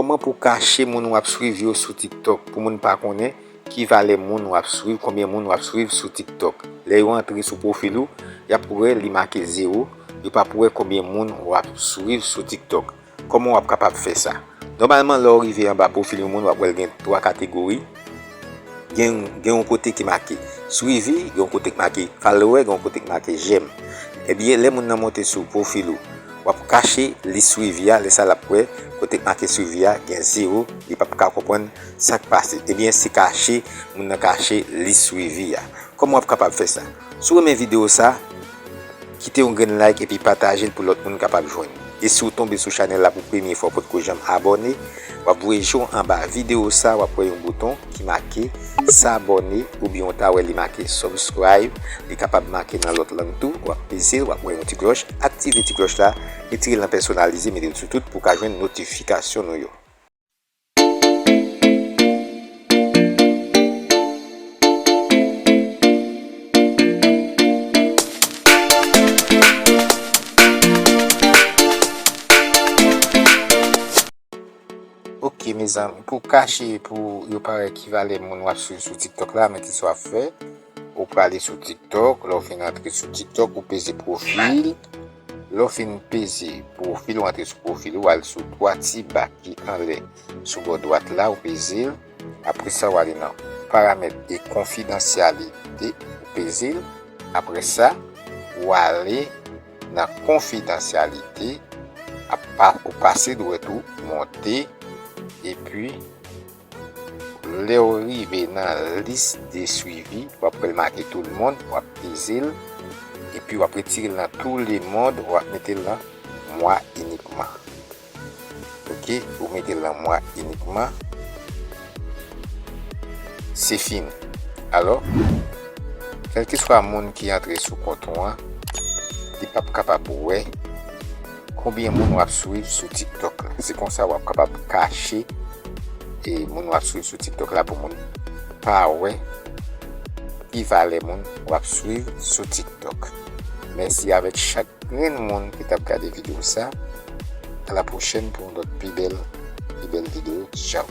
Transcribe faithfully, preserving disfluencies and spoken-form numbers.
Kòman pou kache moun w ap swiv yo sou TikTok? Pou moun pa konnen ki valè moun w ap swiv, konbyen moun w ap swiv sou TikTok. Lè yo antre sou pwofil ou, y ap wè li make zewo, yo p ap wè konbyen moun w ap swiv sou TikTok. Kòman w ap kapab fè sa? Nòmalman, lè w rive anba pwofil yon moun, w ap wè l gen twa kategori. Gen, gen yon kote ki make swivi, gen yon kote ki make follower, gen yon kote ki make j'aime. Ebyen, lè moun nan monte sou pwofil ou, w ap kache lis swivi a, lè sa l ap wè kote ki make swivi a gen zewo, li p ap ka konprann sa k pase. Ebyen, se kache moun nan kache lis swivi a. Kòman w ap kapab fè sa? Si w renmen videyo sa, kite yon grenn like epi pataje l pou lòt moun kapab jwenn. E si w tonbe sou chanèl la pou premye fwa, w potko janm abòne, w ap voye je w anba videyo sa, w ap wè yon bouton ki make s'abonner, oubyen w ta wè li make subscribe, li kapab make nan lòt lang tou, w ap peze l, w ap wè yon ti klòch, aktive ti klòch la, retire l nan pèsonalize, mete l sou tout pou w ka jwenn notifikasyon nou yo. Ok, mezanmi, pou kache, pou yo pa wè ki valè moun w ap swiv sou TikTok la, men ki sa w ap fè, ou prale sou TikTok, lè w fin antre sou TikTok, ou peze pwofil. Lè w fin peze pwofil, ou antre sou pwofil, ou al sou twa ti ba ki anlè sou bò dwat la, ou peze l. Apre sa, ou ale nan paramèt e konfidansyalite, ou peze l. Apre sa, ou ale nan konfidansyalite, apa, ou pase dwèt ou, monte, epi lè w rive nan lis de swivi, w ap wè l make tout le monde, w ap peze l, epi w ap retire l nan tout le monde, w ap mete l nan moi uniquement. Ok, ou mete l nan moi uniquement. Se fini. Alò, kèlkeswa moun ki antre sou kont ou an, li p ap kapab wè konbyen moun w ap swiv sou TikTok la. Se konsa w ap kapab kache e moun w ap swiv sou TikTok la pou moun pa wè ki valè moun w ap swiv sou TikTok. Mèsi avèk chak grenn moun ki t ap gade videyo sa. A la pwochèn pou yon lòt pi bèl, pi bèl videyo. Tchaw.